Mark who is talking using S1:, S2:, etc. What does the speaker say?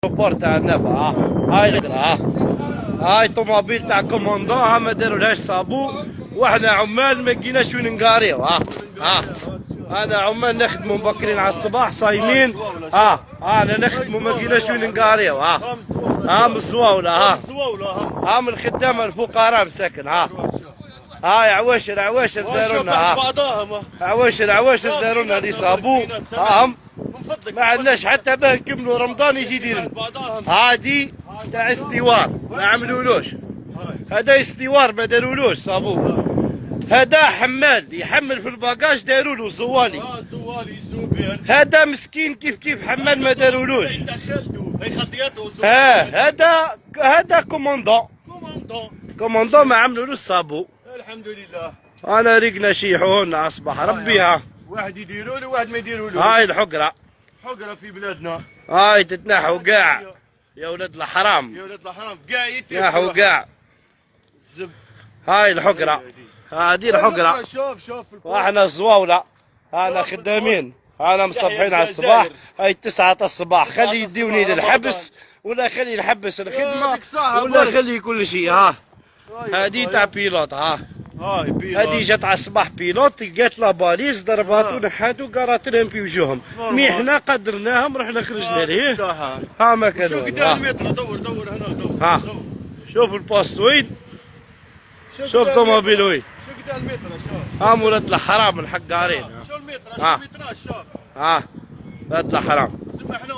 S1: Port تاع عنابة. ها هاي القرا، ها هاي طوموبيل تاع commandant، ها ما دارولهاش sabot، وحنا عمال ما لقيناش وين نقاريو. ها ها انا عمال نخدموا مبكرين على الصباح صايمين. ها انا نخدموا ما لقيناش وين نقاريو. ها ها من الزواولة، ها ها من الخدامة الفقراء مساكن. ها هاي عواشر عواشر دارونا، ها عواشر عواشر دارونا les sabots. ها ما عندناش حتى باه نكملوا رمضان يجي يدير. هادي تاع steward ما عملولوش، هذا steward ما دارولوش sabot. هذا حمال يحمل في ال bagage داروا له زوالي. هذا مسكين كيف كيف حمال ما دارولوش. ها هذا commandant commandant ما عملولوش sabot.
S2: الحمد لله.
S1: انا ريقنا شيحوهن على الصباح ربي. ها
S2: واحد يديروا له واحد ما يديروا له.
S1: هاي الحقره
S2: حقره في بلادنا.
S1: هاي تتنحوا كاع يا ولاد الحرام،
S2: يا ولاد الحرام كاع
S1: يتنحوا كاع. هاي الحقره، هذه الحقره.
S2: شوف شوف
S1: واحنا الزواوله، انا خدامين، انا مصبحين على الصباح. هاي 9 الصباح، خلي يديوني للحبس ولا خلي نحبس الخدمة ولا خلي كل شيء. ها هذه تاع pilote. ها هذه جات على الصباح pilote، لقات la balise ضرباتو نحاتو قرات لهم في وجوههم. mais حنا قدرناهم رحنا خرجنا ليه. ها ما كان
S2: شوف قدام المتر، دور دور هنا دور.
S1: ها شوف ال poste وين، شوف طوموبيل وين،
S2: شوف قدام المتر. شوف
S1: ها ولاد الحرام الحقارين.
S2: شو المتر، شو المتر، شوف
S1: ها ولاد الحرام.
S2: تسمى حنا